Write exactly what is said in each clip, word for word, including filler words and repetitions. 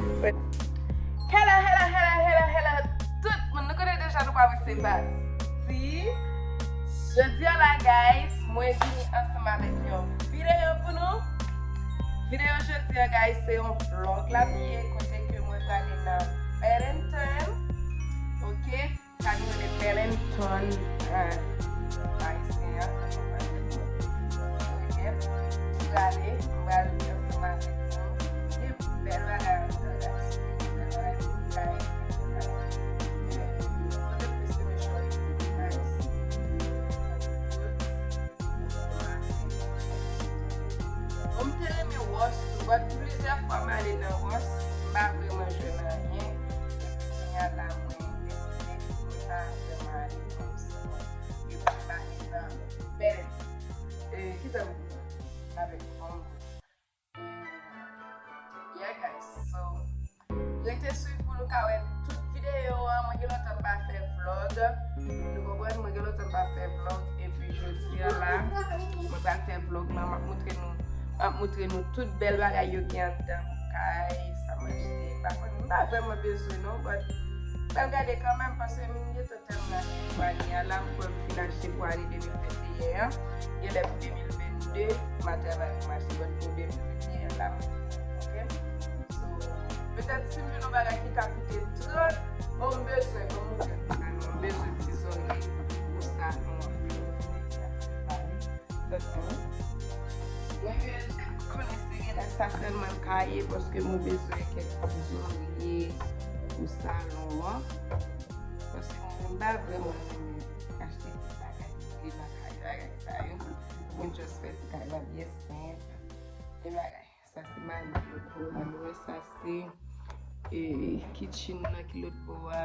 Hello, hello, hello, hello, hello. Tout moun, nou konnen deja nou pa wè se baz. Si. Jodi a la, guys, mwen vini ansanm avèk yon videyo pou nou. Videyo jodi a, guys, se yon vlog la li ye, kote ke mwen prale nan Bèlentòn. Ok? Sa nou rele Bèlentòn, eh, ayisyen an, ok? M prale, m prale ansanm avèk nou. Gen bèl bagay ansanm, guys. Gen bèl bagay pou nou gaye. Eh, kote plis se mechon, guys. Bon, m te renmen Ross tou, but plizyè fwa m ale nan Ross, m pa vrèman jwenn anyen. Epi kounye a la, mwen deside ke mwen pa vrèman ale nan Ross ankò. Epi m ale nan Bèlentòn. E, kisa m di? Avèk fanm. Yeah, guys. So, rete swiv pou nou ka wè tout videyo an. Mwen gen lontan m pa fè vlog. Nou konprann? Mwen gen lontan m pa fè vlog. Epi jodi a la, mwen pral fè vlog lan. M ap montre nou, m ap montre nou tout bèl bagay yo gen anndan kay, sa m achte. M pa konn, m pa vrèman bezwen non, but m pral gade kanmenm paske m gen tèm nan achte pou ane a la, m kwè m fin achte pou ane de mil venteyen an. Genlè pou de mil vennde, m a travay pou m achte, but pou de mil venteyen an la, m, ok? So, petèt si m jwenn yon bagay ki ka koute trant, bon, m bezwen, bon, m bezwen, m bezwen ti zòrye pou salon an. Mwen menm, konnen se genlè sa sèlman l ka ye, paske mwen bezwen kèk ti zòrye pou salon an. Paske mwen menm m pa vrèman renmen achte ti bagay pou lakay, bagay sa yo. Mwen just fè ti kay la byen senp. E bagay. Sa se mari lòt bò a, nou wè sa se, e, kitchen nan ki lòt bò a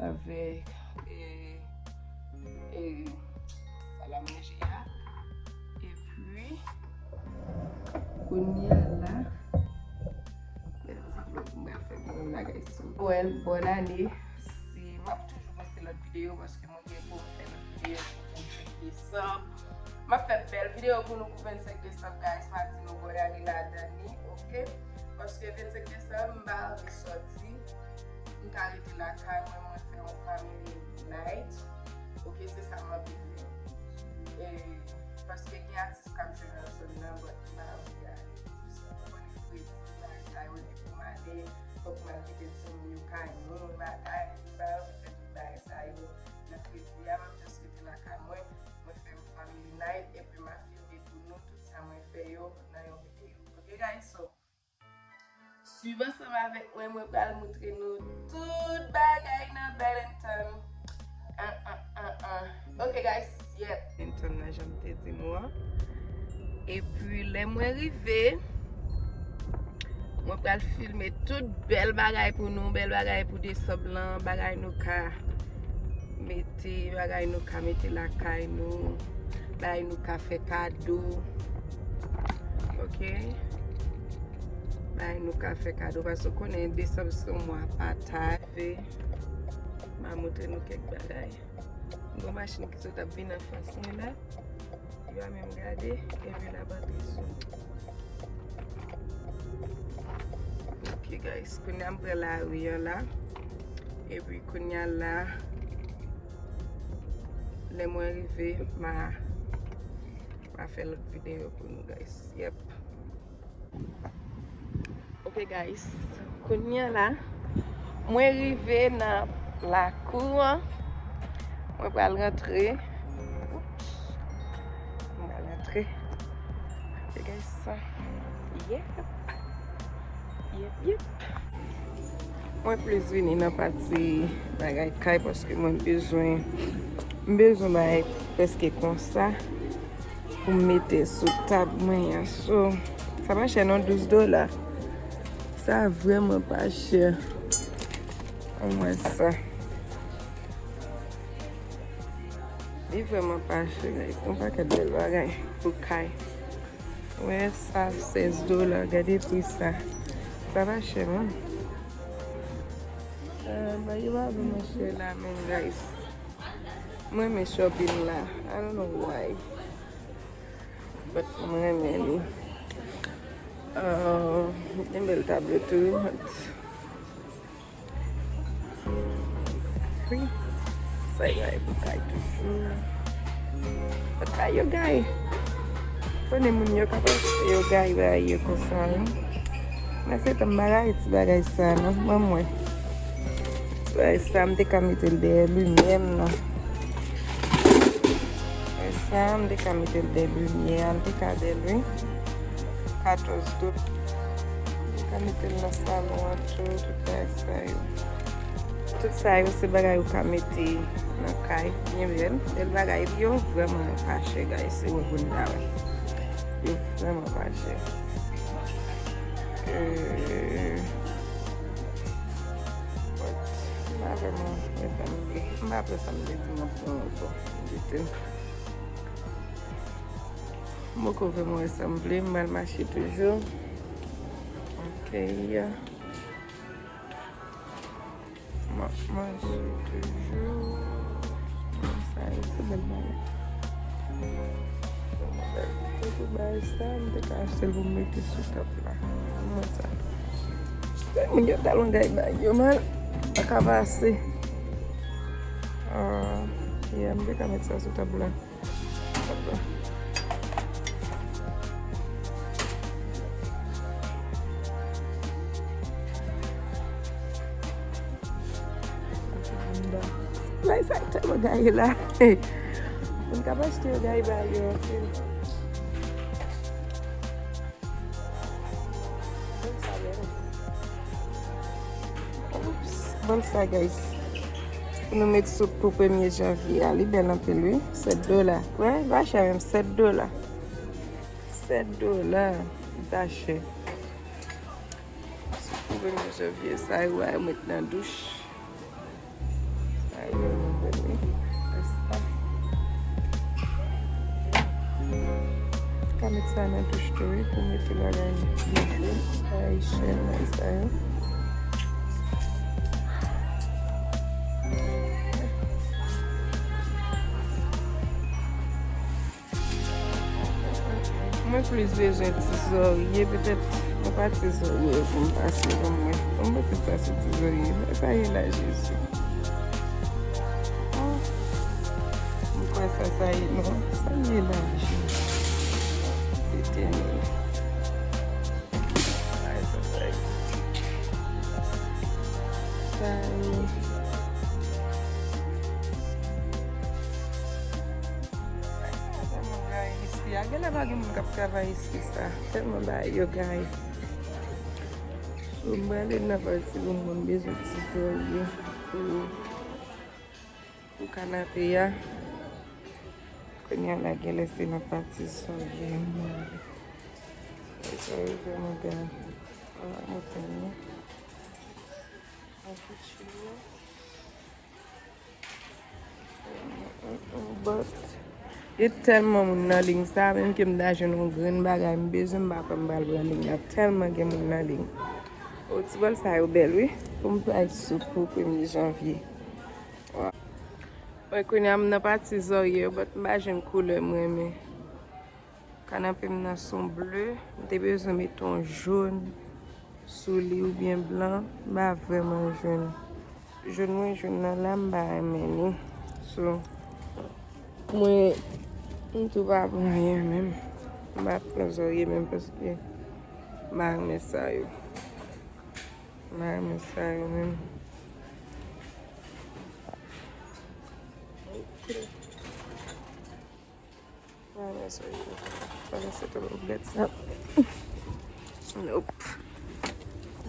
avèk, e, e, sal a manje a. Epi, kounye a la, bèl ti vlog mwen fè pou nou la, guys. Well, bòn ane. Si, m ap toujou poste lòt videyo paske mwen gen pou m fè lòt videyo pou vennsenk desanm. M ap fè bèl videyo pou nou pou vennsenk desanm, guys. M a di nou bòn ane ladan li, ok? Paske vennsenk desanm, m pa anvi sòti. M ka rete lakay mwen, mwen fè yon family night. Ok, se sa m anvi fè. E, paske gen atis k ap jwe nan zòn nan, but m pa anvi ale. Ou konnen fredi, bagay sa yo, depi m ale, fòk m al kite timoun yo kay moun, bagay, m pa anvi fè tout bagay sa yo. Nan fredi a, m ap just rete lakay mwen, mwen fè yon family night, epi m a filme pou nou tout sa mwen fè yo nan yon videyo. Ok, guys, so, swiv ansanm avèk mwen, mwen pral montre nou tout bagay nan Bèlentòn. An, an, an, an. Ok, guys, yep. Bèlentòn nan, jan m te di nou an. Epi, lè mwen rive, mwen pral filme tout bèl bagay pou nou, bèl bagay pou desanm lan, bagay nou ka mete, bagay nou ka mete lakay nou, bagay nou ka fè kado. Ok? Bagay nou ka fè kado, paske w konnen desanm se yon mwa pataj. M a montre nou kèk bagay. Yon machin ki sot ap vin anfas mwen la. Yo a menm gade, epi la batri sou. Ok, guys, kounye a m pran lari an la. Epi kounye a la, lè mwen rive, m a, m a fè lòt videyo pou nou, guys. Yep. Ok, guys. Kounye a la, mwen rive nan lakou an. Mwen pral rantre. Oups. Mwen pral rantre. Ok, guys, sa. Yep. Yep, yep. Mwen plis vini nan pati bagay kay paske mwen bezwen, m bezwen bagay prèske konsa pou m mete sou tab mwen an. So, sa pa chè non, douz dola. Sa vrèman pa chè. Ann wè sa. Li vrèman pa chè, guys. Yon pakèt bèl bagay pou kay. Wè sa, sèz dola. Gade pri sa. Sa pa chè, non. Ah, bagay yo pa vrèman chè la, men, guys. Mwen renmen shopping la. I don't know why. But mwen renmen li. Ah, gen bèl tablo tou. Wi. Sa yo ay pou kay toujou. Bagay yo gay. Konnen moun yo ka panse yo gay bagay yo konsa, wi. Mwen se tanm bagay, ti bagay sa, non. Mwen, mwen. Ti bagay sa, m te ka mete l dèyè limyè m nan. E sa, m te ka mete l dèyè limyè a, m te ka bèl, wi. Katòz tout. M te ka mete l nan salon an tou, tout bagay sa yo. Tout sa yo se bagay ou ka mete nan kay, byen bèl. Bèl bagay, epi yo vrèman pa chè, guys, se wè pou n ta wè. Yo vrèman pa chè. Euh, but, m pa vrèman wè sa m vle. M pa wè sa m vle di nan fon ankò. M kite l. M poko vrèman wè sa m vle, m pral mache toujou. Ok. M ap manje toujou. Sa yo se bèl bagay. Tout bagay sa, m te ka achte l pou m mete sou tab la. Mwen sa. Moun yo talon gay bagay yo mal. Pa ka pase. Ah, yeah, m te ka mete sa sou tab la. Bagay sa yo tèlman gaye la. Moun k ap achte yo gaye bagay yo anpil. Oops, bon sa, guys. Pou nou met sou pou premye janvye a, li bèl anpil, wi. Sèt dola. Wè, li pa chè menm, sèt dola. Sèt dola. Li pa chè. Sou pou premye janvye, sa yo a yo met nan douch. Ay, yo, yo, yo, yo. Ka met sa nan douch tou, wi, pou mete bagay bijou, bagay chèn, bagay sa yo. Mwen plis bezwen ti zòrye, petèt mwen pa ti zòrye pou m pase pou mwen. Pou m mete sa sou ti zòrye. Sa ye la, Jezi. Ah, m kwè sa, sa ye, non. Sa ye la, Jezi. Etènèl. Ay, sa, sa ye. Sa ye. Ay, sa tèlman gaye isi a. Genlè pa gen moun k ap travay isi sa. Tèlman bagay yo gaye. So, m prale nan pati pou moun bezwen ti zòrye pou, pou kanape a. Kounye a la, genlè se nan pati zòrye moun. Zòrye vrèman gaye. An, an, an, an. An, an, an, an, but, gen tèlman moun nan liy sa, menm ke m ta jwenn yon grenn bagay m bezwen, m pa kwè m pral pran liy la. Tèlman gen moun nan liy. O, ti bòl sa yo bèl, wi. Pou m fè soup pou premye janvye. Wa. Mwen kounye a m nan pati zòrye yo, but m pa jwenn koulè m renmen. Kanape m nan se yon ble, m te bezwen mete yon jòn sou li oubyen blan, m pa vrèman jwenn. Jòn mwen jwenn nan la, m pa renmen li. So, mwen, m tou pa pran anyen menm. M pa pran zòrye menm paske m pa renmen sa yo. M pa renmen sa yo menm. Ok. Wala, sa yo. Wala, se tou roulèt sa. Nope.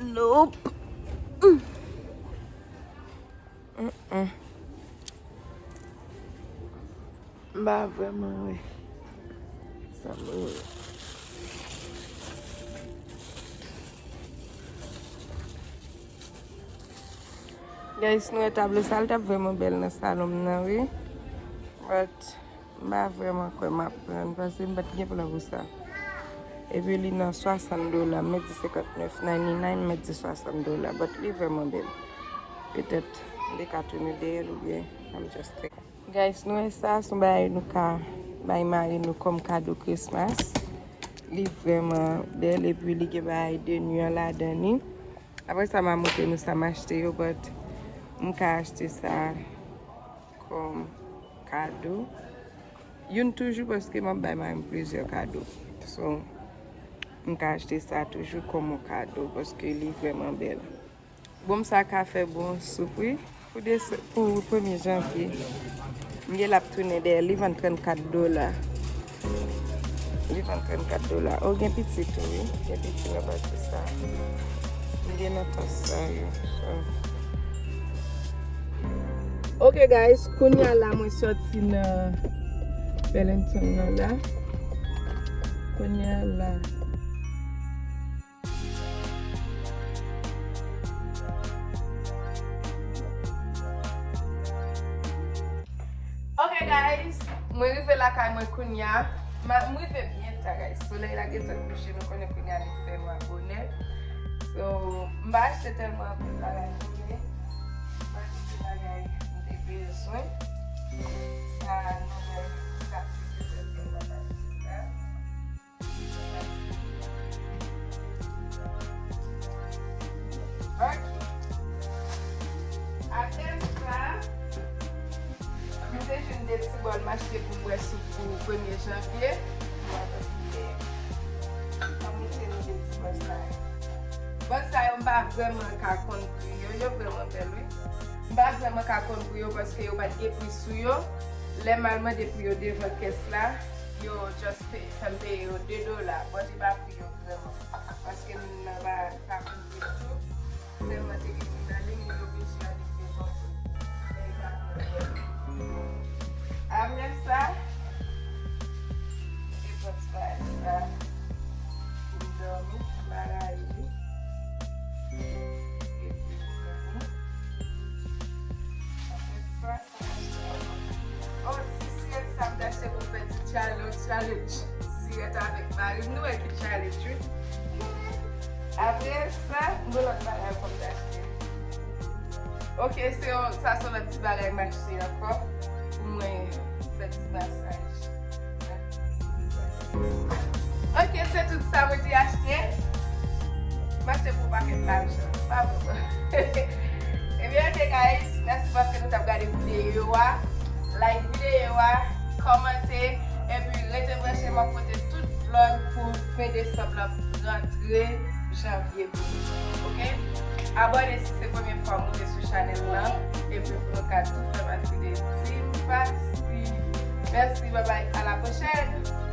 Nope. Mm-mm. M pa vrèman wè sa mwen. Guys, nou wè tablo sa, l t ap vrèman bèl nan salon m nan, wi. But, m pa vrèman kwè m ap pran l, paske m pa t gen plan pou sa. Epi li nan swasant dola, m mèt di senkantnèf ninety-nine, m mèt di swasant dola. But li vrèman bèl. Petèt, m te ka tounen dèyè l oubyen, I'm just thinking. Guys, nou wè sa, se yon bagay nou ka bay mari nou kòm kado Christmas. Li vrèman bèl, epi li gen bagay de nwi an ladan li. Apre sa, m a montre nou sa m achte yo, but M ka achte sa kòm kado. Youn toujou paske m ap bay mari m plizyè kado. So, m ka achte sa toujou kòm yon kado paske li vrèman bèl. Bonm sa ka fè bon soup wi. Pou, pou premye janvye. M gen l ap tounen dèyè. Li vann trannkat dola. Li vann trannkat dola. O, gen piti tou wi. Gen piti nan pati sa. M gen nan tas sa yo. So. Ok guys, kounye a la mwen sòti nan Burlington nan la. Kounye a la. Ok guys, mwen rive lakay mwen kounye a. M rive byen ta guys. Solèy la gentan kouche, nou konnen kounye a li fè nwa bonè. So, m pa achte tèlman anpil bagay non, men m achte bagay m te bezwen. Sa nou wè sa ki te fè mwen achte sa. Ok. Apre sa, m te jwenn de ti bòl m achte pou m bwè soup pou premye janvye. M ap eseye. Ann montre nou de ti bòl sa yo. Bòl sa yo, m pa vrèman ka konn pri yo. Yo vrèman bèl, wi. M pa vrèman ka konn pri yo paske yo pa t gen pri sou yo. Lè m al mande pri yo devan kès la, yo just pay, fè m peye yo de dola. But li pa pri yo vrèman. Paske moun nan pa, pa konn ditou. Tèlman te gen moun nan li, moun yo oblije ale devan pou yo. Men li pa konn vrèman. Apre sa, m te pran ti bagay sa pou m dòmi, m pa rayi li. Epi m dòmi. Apre sa, Oh, ti sirèt sa m t achte pou m fè ti challenge, challenge. Sirèt avèk mari m, nou wè ki challenge, wi. Apre sa, m gen lòt bagay ankò m t achte. Ok, se yon, sa se yon lòt ti bagay m achte ankò. Pou mwen fè ti masaj. Ok, se tout sa mwen te achte. M achte pou pakèt lajan. Pa bon. Ebyen, ok, guys. Mèsi paske nou t ap gade videyo a. Like videyo a, kòmante, epi rete branche, m ap pote tout vlog pou fen desanm lan rantre janvye. Ok? Abòne si se premye fwa w moute sou chanèl lan. Epi pou nou ka tou fè pati de Team Fasty. Mèsi, babay, a la pwochèn!